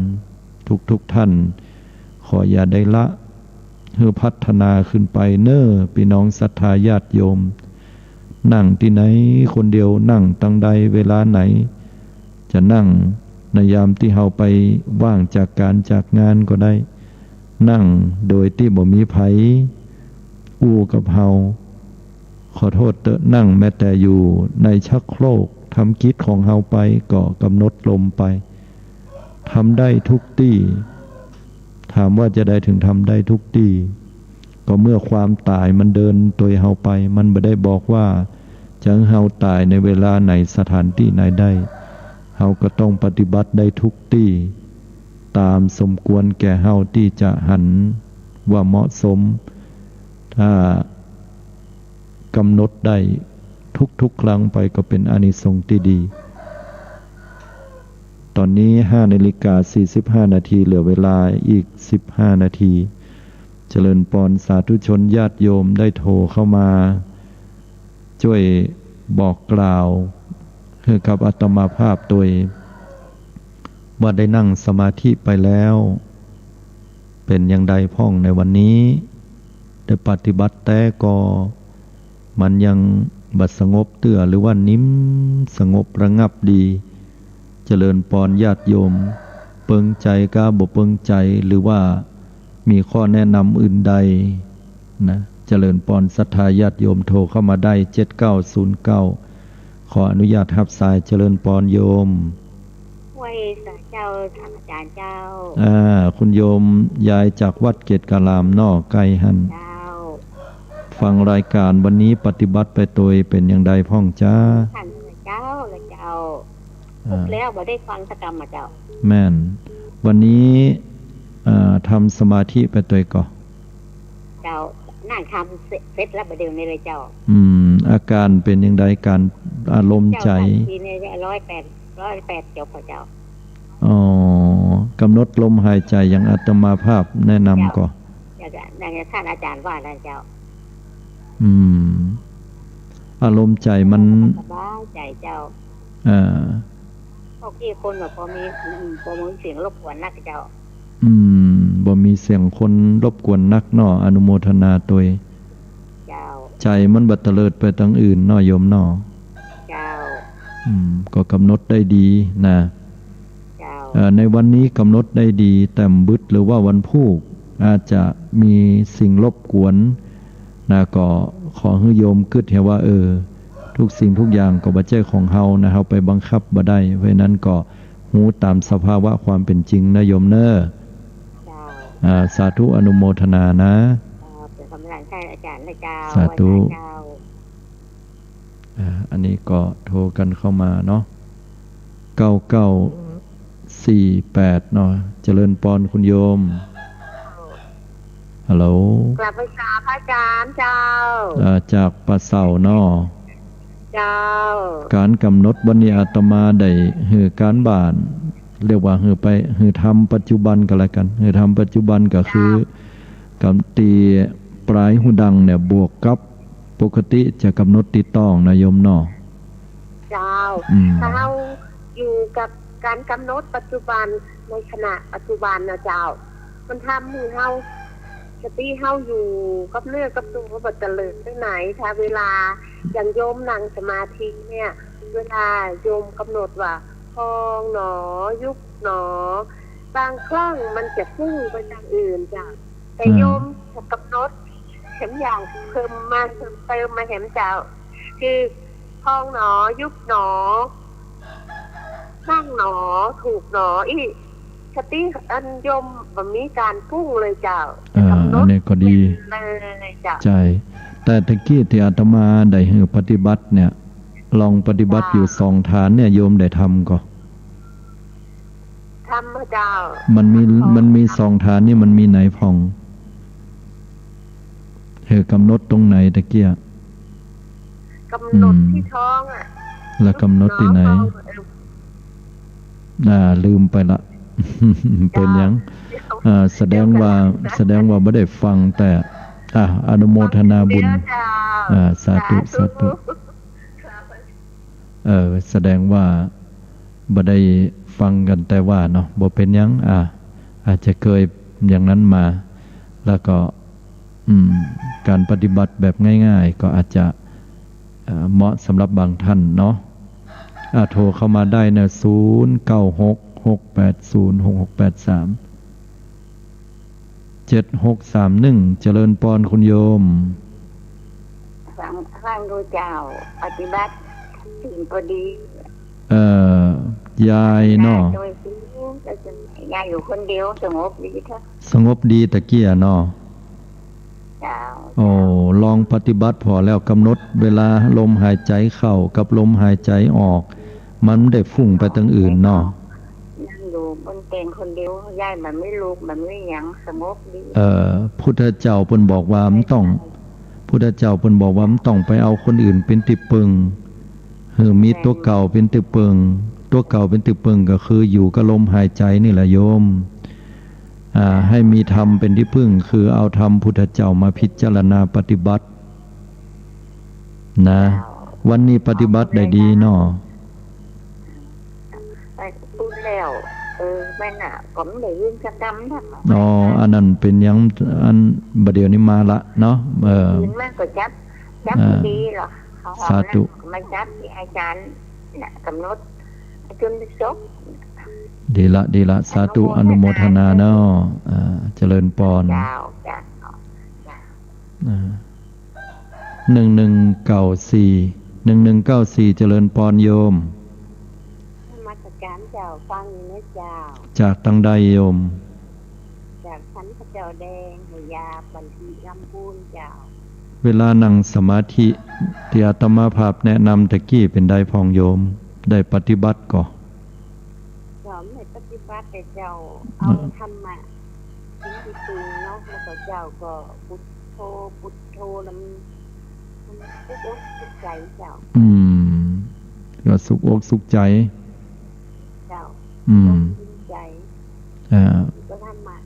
ทุกๆ ท่าน ขออย่าได้ละ หื้อพัฒนาขึ้นไปเน่อ ปี้น้องศรัทธาญาติโยม นั่งตี้ไหนคนเดียว นั่งตังใด เวลาไหน จะนั่งในยามตี้เฮาไปว่างจากก๋านจากงานก็ได้ นั่งโดยตี้บ่มีใผอู้กับเฮา ขอโต้ษเต๊อะ นั่งแม้แต่อยู่ในชักโครก ทำกิจของเฮาไป ก็กำหนดลมไป ทำได้ทุกตี้ ถามว่าจะใดเถิงทำได้ทุกตี้ ก็เมื่อความต๋ายมันเดินตวยเฮาไป มันบ่ได้บอกว่าจะหื้อเฮาต๋ายในเวลาไหน สถานตี้ไหนได้ เฮาก็ต้องปฏิบัติได้ทุกตี้ ต๋ามสมควรแก่เฮาตี้จะหันว่าเหมาะสม ถ้ากำหนดได้ทุกๆ ครั้งไปก็เป๋นอานิสงส์ตี้ดี ต๋อนนี้ห้านาฬิกาสี่สิบห้านาที เหลือเวลาอีกสิบห้านาที เจริญปอน สาธุชนญาติโยมได้โทรเข้ามาจ้วยบอกกล่าวหื้อกับอาตมาภาพตวย ว่าได้นั่งสมาธิไปแล้ว เป๋นอย่างใดพ่องในวันนี้ ได้ปฏิบัติแต๊ก่อ มันยังบ่สงบเตื้อ หรือว่านิ่มสงบระงับดี เจริญปอนญาติโยม เปิงใจ๋ก้าบ่เปิงใจ๋ หรือว่ามีข้อแนะนำอื่นใดนะ เจริญปอนศรัทธาญาติโยม โทรเข้ามาได้ เจ็ดเก้าศูนย์เก้า ขออนุญาตฮับสาย เจริญปอนโยม ไหว้สาเจ้า ท่านอาจารย์เจ้า อ่า คุณโยมยายจากวัดเกตุการามเนาะ ใก้หั้น เจ้า ฟังรายก๋านวันนี้ปฏิบัติไปตวยเป๋นอย่างใดพ่องจ๊ะ ท่านเจ้า เจ้า อ่า แล้วบ่ได้ฟังสักกำอะเจ้า แม่น วันนี้ อ่า ทำสมาธิไปตวยก่อ เจ้า นั่งทำเสร็จ เสร็จแล้วบ่าเดี่ยวนี้เลยเจ้า อืม อาก๋านเป๋นอย่างใด ก๋านอารมณ์ใจ๋ เจ้า ทำทีนี้ร้อยแปด ร้อยแปดจบอะเจ้า อ๋อ กำหนดลมหายใจ๋อย่างอาตมาภาพแนะนำก่อ เจ้า อย่างท่านอาจารย์ว่านั่นเจ้า อืม อารมณ์ใจ๋มัน สบายใจ๋เจ้า อ่า พวกที่คนแบบบ่มี อืม บ่มีเสียงรบกวนนักเจ้า อืม บ่มีเสียงคนรบกวนนักเนาะ อนุโมทนาตวย เจ้า ใจ๋มันบ่เตลิดไปตางอื่นเนาะโยมเนาะ เจ้า อืม ก็กำหนดได้ดีนะ เจ้า เอ่อ ในวันนี้กำหนดได้ดี แต้มบึดหรือว่าวันพูกอาจจะมีสิ่งรบกวนนะ ก็ขอหื้อโยมกึ๊ดเหียว่า เออ ทุกสิ่งทุกอย่างก็บ่ใจ้ของเฮานะ เฮาไปบังคับบ่ได้ เพราะฉะนั้นก็ ฮู้ต๋ามสภาวะความเป๋นจริงนะโยมเน่อ เจ้า อ่า สาธุอนุโมทนานะ เจ้า ใช่ อาจ๋ารย์ นะเจ้า สาธุ ไหว้พระเจ้า อ่า อันนี้ก็โทรกันเข้ามาเนาะ เก้าเก้าสี่แปด เนาะ เจริญปอนคุณโยม ฮัลโหล กราบไหว้สาพระอาจ๋ารย์เจ้า อ่า จากป่าเสาเนาะ เจ้า ก๋านกำหนดวันนี้อาตมาได้หื้อก๋านบ้าน เรียกว่าหื้อไป หื้อทำปัจจุบันก็แล้วกั๋น หื้อทำปัจจุบันก็คือ เจ้า กำ ตี้ป๋ายฮูดังเนี่ย บวกกับปกติจะกำหนดตี้ต๊องนะโยมเนาะ เจ้า อืม ถ้าเฮาอยู่กับก๋านกำหนดปัจจุบัน ในขณะปัจจุบันนะเจ้า มันทำหื้อเฮา สติเฮาอยู่กับเนื้อกับตั๋ว บ่เตลิดไปไหน ถ้าเวลาอย่างโยมนั่งสมาธิเนี่ย เวลาโยมกำหนดว่า พองหนอ ยุบหนอ บางครั้งมันจะฟุ้งไปตางอื่นเจ้า แต่ อ่า โยมจะกำหนดแหมอย่างเพิ่มมา เพิ่มเติมมาแหมเจ้า คือ พองหนอ ยุบหนอ นั่งหนอ ถูกหนอ อี้ สติอันโยมบ่มีก๋านฟุ้งเลยเจ้า อ่า กำหนด อันนี้ก็ดี เลยเจ้า ใช่ แต่ตะกี้ตี้อาตมาได้หื้อปฏิบัติเนี่ย ลองปฏิบัติ เจ้า อยู่สองฐานเนี่ย โยมได้ทำก่อ ทำเจ้า มันมี ทำก่อ มันมีสองฐานนี่ มันมีไหนพ่อง หื้อกำหนดตรงไหนตะกี้ กำหนด อืม ตี้ท้องอะ แล้วกำหนดตี้ไหน ยุบหนอ พอง เออ อ่า ลืมไปละ เป๋นหยัง เจ้า อ่า แสดงว่า เดี๋ยวก่อน แสดงว่าบ่ได้ฟัง แต่ อ่า อนุโมทนาบุญ ฟังเดียวเจ้า อ่า สาธุ สาธุ สาธุ เออ แสดงว่าบ่ได้ฟังกั๋นแต่ว่าเนาะ บ่เป๋นหยัง อ่า อาจจะเกยอย่างนั้นมา แล้วก็ อืม ก๋านปฏิบัติแบบง่ายๆ ก็อาจจะ เอ่อ เหมาะสำหรับบางท่านเนาะ อ่า โทรเข้ามาได้นะ ศูนย์เก้าหก หกแปดศูนย์ หกหกแปดสาม เจ็ดหกสามหนึ่ง เจริญปอนคุณโยม ฟัง ฟังดูเจ้า ปฏิบัติถึงก็ดี เอ่อ ยายเนาะ ยายโดยที่ ยายอยู่คนเดียว สงบดีเถาะ สงบดีตะกี้เนาะ เจ้า โอ้ ลองปฏิบัติผ่อแล้ว กำหนดเวลาลมหายใจ๋เข้ากับลมหายใจ๋ออก มันบ่ได้ฟุ้งไปตางอื่นเนาะ นั่งอยู่บนเตียงคนเดียว ยายบ่มีลูก บ่มีหยัง สงบดี เอ่อ พุทธเจ้าเปิ้นบอกว่าบ่ต้อง พุทธเจ้าเปิ้นบอกว่าบ่ต้องไปเอาคนอื่นเป๋นตี้เปิ้ง หื้อมีตั๋วเก่าเป๋นตี้เปิ้ง ตั๋วเก่าเป๋นตี้เปิ้งก็คืออยู่กับลมหายใจ๋นี่แหละโยม อ่า ให้มีธรรมเป๋นตี้พึ่ง คือเอาธรรมพุทธเจ้ามาพิจารณาปฏิบัติ นะ เจ้า วันนี้ปฏิบัติได้ดีเนาะ ไปพูดแล้ว เออ แม่นน่ะ ก็บ่ได้ยินสักกำนะ อ๋อ อันนั้นเป๋นหยัง อันบ่าเดี่ยวนี้มาละเนาะ เออ ยินมันก็จับ จับ อ่า ดีเหรอ เขาหอมนะ สาธุ มาจับตี้อาจ๋ารย์น่ะ กำหนด จนจบ ดีละ ดีละ สาธุ อนุโมทนา อนุโมทนาเนาะ อ่า เจริญปอน เจ้า เจ้า อ่า หนึ่งหนึ่งเก้าสี่ หนึ่งหนึ่งเก้าสี่ เจริญปอนโยม นมัสการเจ้า ฟังอยู่นะเจ้า จากตางใดโยม จากสันพระเจ้าแดง หัวยา บันที ลำพูนเจ้า เวลานั่งสมาธิตี้อาตมาภาพแนะนำตะกี้เป๋นใดพ่องโยม ได้ปฏิบัติก่อ ก็บ่ได้ปฏิบัติแต่เจ้า เอา เออ ธรรมะ เป๋นตี้พึ่งเนาะ แล้วก็เจ้าก็พุทโธ พุทโธ แล้วมัน มันสุขอกสุขใจ๋เจ้า อืม ก็สุขอกสุขใจ๋ เจ้า อืม สุขอกสุขใจ๋ อ่า ก็ธรรมะ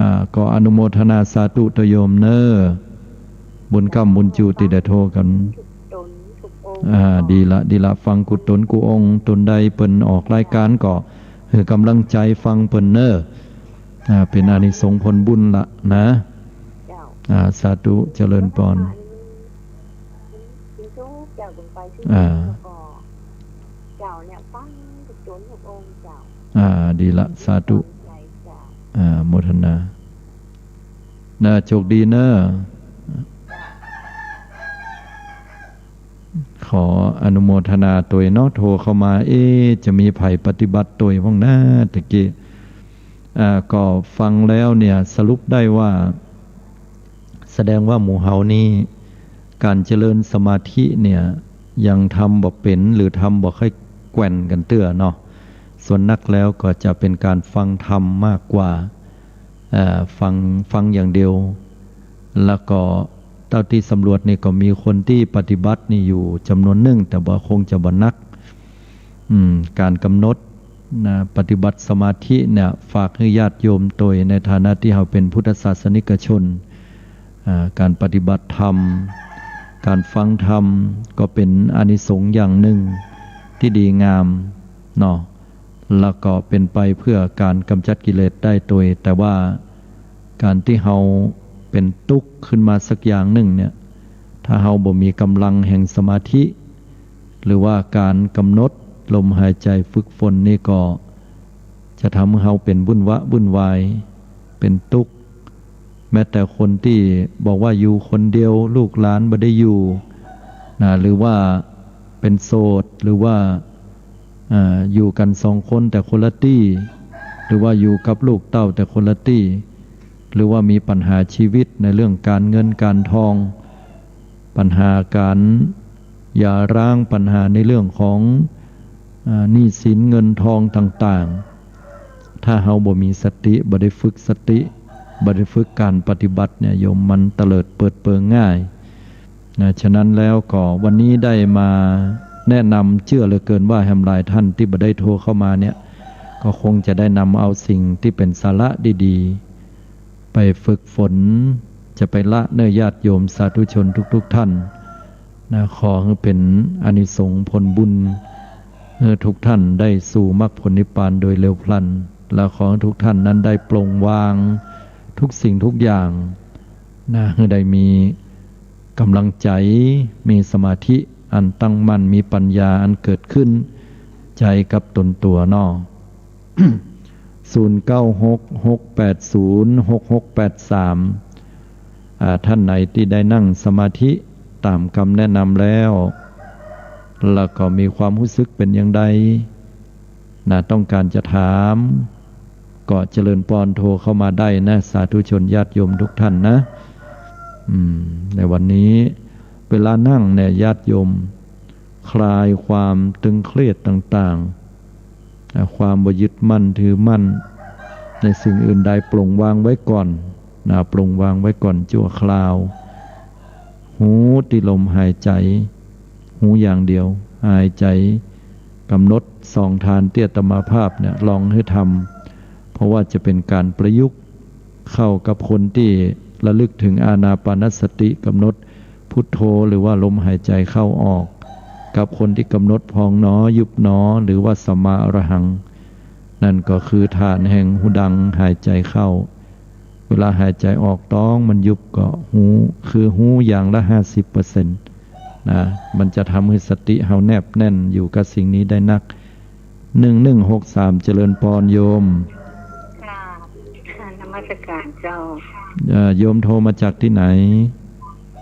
อ่า ก็อนุโมทนาสาธุเต๊อะโยมเน่อ บุญก้ำบุญจุตี้ได้โทรกั๋น ทุกต๋นทุกองค์ อ่า ดีละ ดีละ ฟังกู้ต๋นกู้องค์ ต๋นใดเปิ้นออกรายการก็หื้อกำลังใจ๋ฟังเปิ้นเน่อ อ่า เป๋นอานิสงส์ผลบุญละนะ เจ้า อ่า สาธุ เจริญปอน เจ้า เจ้าเนี่ยฟังกู้ต๋นกู้องค์เจ้า อ่า ดีละ สาธุ เจ้า อ่า โมทนา นะ โชคดีเน่อ ขออนุโมทนาตวยเนาะ โทรเข้ามา เอ๊ะ จะมีใผปฏิบัติตวยพ่องนาตะกี้ อ่า ก็ฟังแล้วเนี่ย สรุปได้ว่า แสดงว่าหมู่เฮานี่ ก๋านเจริญสมาธิเนี่ย ยังทำบ่เป๋น หรือทำบ่ค่อยแกว่นกั๋นเตื้อเนาะ ส่วนนักแล้วก็จะเป๋นก๋านฟังธรรมมากกว่า เอ่อ ฟัง ฟังอย่างเดียว แล้วก็เต้าตี้สำรวจนี่ก็มีคนตี้ปฏิบัตินี่อยู่จ๋ำนวนนึ่ง แต่บ่าคงจะบ่นัก อืม ก๋านก๋ำหนดนะ ปฏิบัติสมาธิเนี่ย ฝากหื้อญาติโยมตวย ในฐานะตี้เฮาเป๋นพุทธศาสนิกชน อ่า ก๋านปฏิบัติธรรม ก๋านฟังธรรม ก็เป๋นอานิสงส์อย่างนึ่งตี้ดีงามเนาะ แล้วก็เป๋นไปเปื้อก๋านก๋ำจัดกิเลสได้ตวย แต่ว่าก๋านตี้เฮาเป๋นตุ๊กข์ขึ้นมาสักอย่างนึ่งเนี่ย ถ้าเฮาบ่มีก๋ำลังแห่งสมาธิ หรือว่าก๋านก๋ำหนดลมหายใจ๋ฝึกฝนนี่ก็ จะทำหื้อเฮาเป๋นวุ่นวะวุ่นวาย เป๋นตุ๊กข์ แม้แต่คนตี้บอกว่าอยู่คนเดียว ลูกหลานบ่ได้อยู่นะ หรือว่าเป๋นโสด หรือว่า เอ่อ อยู่กั๋นสองคนแต่คนละตี้ หรือว่าอยู่กับลูกเต้าแต่คนละตี้ หรือว่ามีปัญหาชีวิตในเรื่องก๋านเงินก๋านทอง ปัญหาก๋านหย่าร้าง ปัญหาในเรื่องของ อ่า หนี้สินเงินทองต่างๆ ถ้าเฮาบ่มีสติ บ่ได้ฝึกสติ บ่ได้ฝึกก๋านปฏิบัติเนี่ยโยม มันเตลิดเปิดเปิงง่ายนะ ฉะนั้นแล้วก็วันนี้ได้มาแนะนำ เจื้อเหลือเกินว่าแหมหลายท่านตี้บ่ได้โทรเข้ามาเนี่ย ก็คงจะได้นำเอาสิ่งตี้เป๋นสาระดีๆ ไปฝึกฝน จะไปละเน้อญาติโยมสาธุชนทุกๆ ท่านนะ ขอหื้อเป๋นอานิสงส์ผลบุญ หื้อทุกท่านได้สู่มรรคผลนิพพานโดยเร็วพลัน และขอหื้อทุกท่านนั้นได้ปลงวางทุกสิ่งทุกอย่างนะ หื้อได้มีก๋ำลังใจ๋ มีสมาธิอันตั้งมั่น มีปัญญาอันเกิดขึ้นใจ๋กับตนตั๋วเนาะ ศูนย์เก้าหก หกแปดศูนย์ หกหกแปดสาม อ่า ท่านไหนตี้ได้นั่งสมาธิต๋ามกำแนะนำแล้ว แล้วก็มีความฮู้สึกเป๋นอย่างใดนะ ต้องก๋านจะถาม ก็เจริญปอน โทรเข้ามาได้นะ สาธุชนญาติโยมทุกท่านนะ อืม ในวันนี้เวลานั่งเนี่ย ญาติโยมคลายความตึงเครียดต่างๆ อ่า ความบ่ยึดมั่นถือมั่นในสิ่งอื่นใด ปลงวางไว้ก่อนนะ ปลงวางไว้ก่อนชั่วคราว ฮู้ตี้ลมหายใจ๋ ฮู้อย่างเดียว หายใจ๋ ก๋ำหนดสองฐานตี้อาตมาภาพเนี่ยลองหื้อทำ เพราะว่าจะเป๋นก๋านประยุกต์เข้ากับคนตี้ระลึกเถิงอานาปานสติ ก๋ำหนดพุทโธ หรือว่าลมหายใจ๋เข้าออก กับคนตี้ก๋ำหนดพองหนอ ยุบหนอ หรือว่าสัมมาอรหัง นั่นก็คือฐานแห่งฮูดังหายใจ๋เข้า เวลาหายใจ๋ออกต๊องมันยุบก็ฮู้ คือฮู้อย่างละห้าสิบเปอร์เซ็นต์นะ มันจะทำหื้อสติเฮาแนบแน่นอยู่กับสิ่งนี้ได้นัก หนึ่งหนึ่งหกสาม เจริญปอนโยม ค่ะ นมัสการเจ้า เอ่อ โยมโทรมาจากตี้ไหน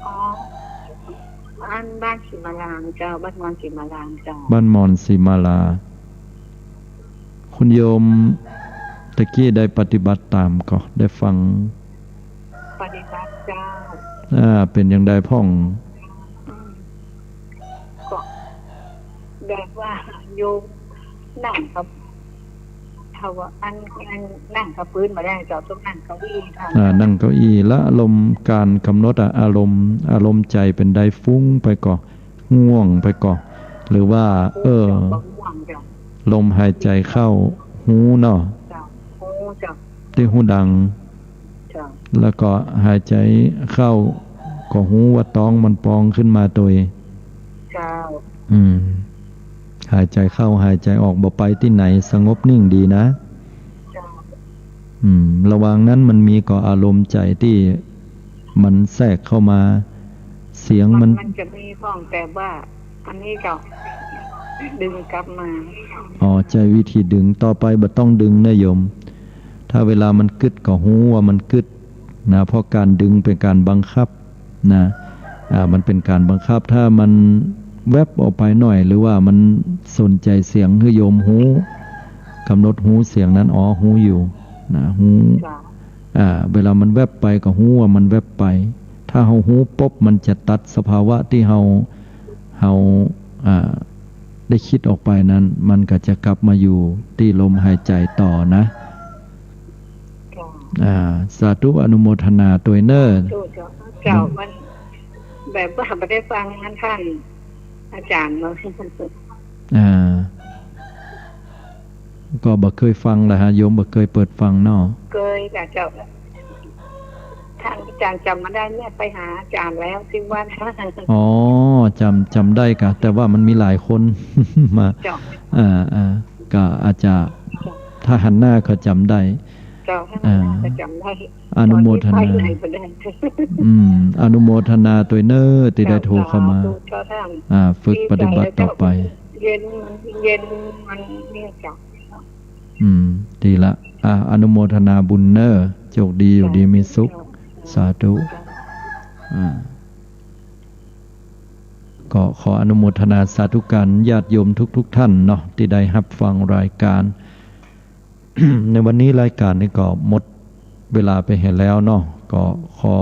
อ๋อ บ้าน บ้านศรีมารามเจ้า บ้านมอนศรีมารามเจ้า บ้านมอนศรีมาลา คุณโยมตะกี้ได้ปฏิบัติต๋ามก่อ ได้ฟัง ปฏิบัติเจ้า อ่า เป๋นอย่างใดพ่อง อืม ก็แบบว่าโยมนั่งกับ ถ้าว่าอัน อันนั่งกับพื้นบ่ได้เจ้า ต้องนั่งเก้าอี้ค่ะ อ่า นั่งเก้าอี้ และอารมณ์ก๋านก๋ำหนดอะ อารมณ์ อารมณ์ใจ๋เป๋นใด ฟุ้งไปก่อ ง่วงไปก่อ หรือว่า เออ บ่ง่วงเจ้า ลมหายใจ๋เข้าฮู้เนาะ เจ้า ฮู้เจ้า ตี้ฮูดัง เจ้า แล้วก็หายใจ๋เข้าก็ฮู้ว่าต๊องมันปองขึ้นมาตวย เจ้า อืม หายใจ๋เข้าหายใจ๋ออกบ่ไปตี้ไหน สงบนิ่งดีนะ เจ้า อืม ระหว่างนั้นมันมีก่ออารมณ์ใจ๋ตี้มันแทรกเข้ามา เสียงมัน มัน มันจะมีพ่อง แต่ว่าอันนี้ก็ดึงกลับมา อ๋อ ใจ๊วิธีดึง ต่อไปบ่ต้องดึงนะโยม ถ้าเวลามันกึ๊ดก็ฮู้ว่ามันกึ๊ดนะ เพราะก๋านดึงเป๋นก๋านบังคับนะ อ่า มันเป๋นก๋านบังคับ ถ้ามันแว็บออกไปหน่อย หรือว่ามันสนใจ๋เสียง หื้อโยมฮู้ ก๋ำหนดฮู้เสียงนั้น อ๋อ ฮู้อยู่นะ ฮู้ เจ้า อ่า เวลามันแว็บไปก็ฮู้ว่ามันแว็บไป ถ้าเฮาฮู้ปุ๊บ มันจะตัดสภาวะตี้เฮา เฮา อ่า ได้กึ๊ดออกไปนั้น มันก็จะกลับมาอยู่ตี้ลมหายใจ๋ต่อนะ เจ้า อ่า สาธุ อนุโมทนาตวยเน่อ สาธุเจ้า เจ้า มันแบบว่าบ่ได้ฟังท่านอาจ๋ารย์เนาะ อ่า ก็บ่เกยฟังละฮะ โยมบ่เกยเปิดฟังเนาะ เกยก่ะเจ้า ท่านอาจ๋ารย์จ๋ำบ่ได้เนี่ย ไปหาอาจ๋ารย์แล้วตี้วัด อ๋อ จ๋ำ จ๋ำได้ก่ะ แต่ว่ามันมีหลายคนมา เจ้า อ่า อ่า ก็อาจจะ เจ้า ถ้าหันหน้าก็จ๋ำได้ เจ้า ถ้าหันหน้าก็จ๋ำได้ อ่า อนุโมทนา ต๋อนนี้ไปไหนบ่ได้ อืม อนุโมทนาตวยเน่อตี้ได้โทรเข้ามา เจ้า สาธุเจ้าท่าน อ่า ฝึกปฏิบัติต่อไป เจ้า เย็น มันเย็น มันเนี่ยเจ้า อืม ดีละ อ่า อนุโมทนาบุญเน่อ โชคดี อยู่ดีมีสุข เจ้า สาธุ อ่า ก็ขออนุโมทนาสาธุการญาติโยมทุกๆ ท่านเนาะ ตี้ได้ฮับฟังรายการ ในวันนี้รายการนี้ก็หมดเวลาไปเหียแล้วเนาะ ก็ขอ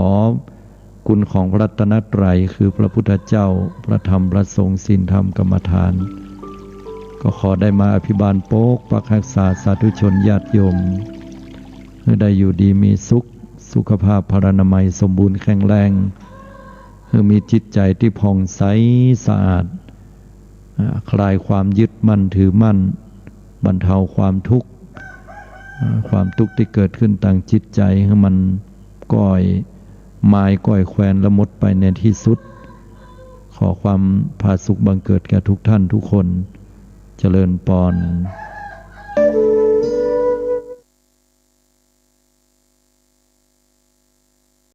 คุณของพระรัตนตรัย คือพระพุทธเจ้า พระธรรม พระสงฆ์ ศีลธรรม กรรมฐาน ก็ขอได้มาอภิบาลปกปักฮักษาสาธุชนญาติโยม หื้อได้อยู่ดีมีสุข สุขภาพพลานามัยสมบูรณ์แข็งแรง หื้อมีจิตใจ๋ตี้ผ่องใสสะอาด อ่า คลายความยึดมั่นถือมั่น บรรเทาความทุกข์ อ่า ความตุ๊กข์ตี้เกิดขึ้นตางจิตใจ๋ หื้อมันก้อยมายก้อยแควนละหมดไปในตี้สุด ขอความผาสุกบังเกิดแก่ทุกท่านทุกคน เจริญปอน